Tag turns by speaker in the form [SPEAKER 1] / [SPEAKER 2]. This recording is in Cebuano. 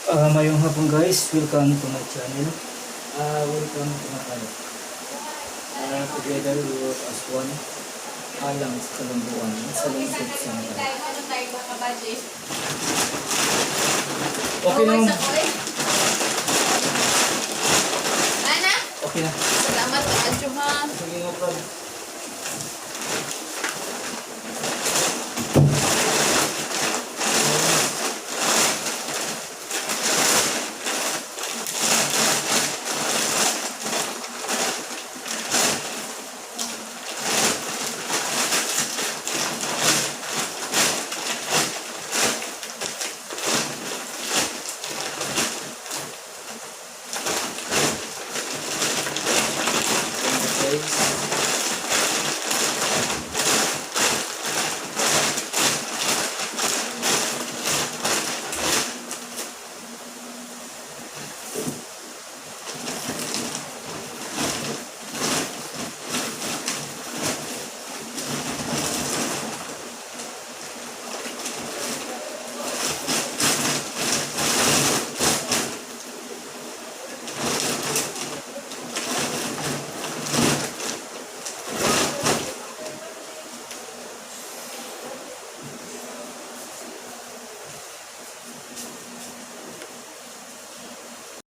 [SPEAKER 1] Maayong hapon, guys, welcome to my channel. Welcome to my channel. Together we work as one. Alang sa kalambuan, sa lungsod sa
[SPEAKER 2] Tayo, ano tayo baka budget?
[SPEAKER 1] Okay na, ma'am.
[SPEAKER 2] Ana,
[SPEAKER 1] Okay na.
[SPEAKER 2] Salamat kaayo ha.
[SPEAKER 1] Sige, no problem.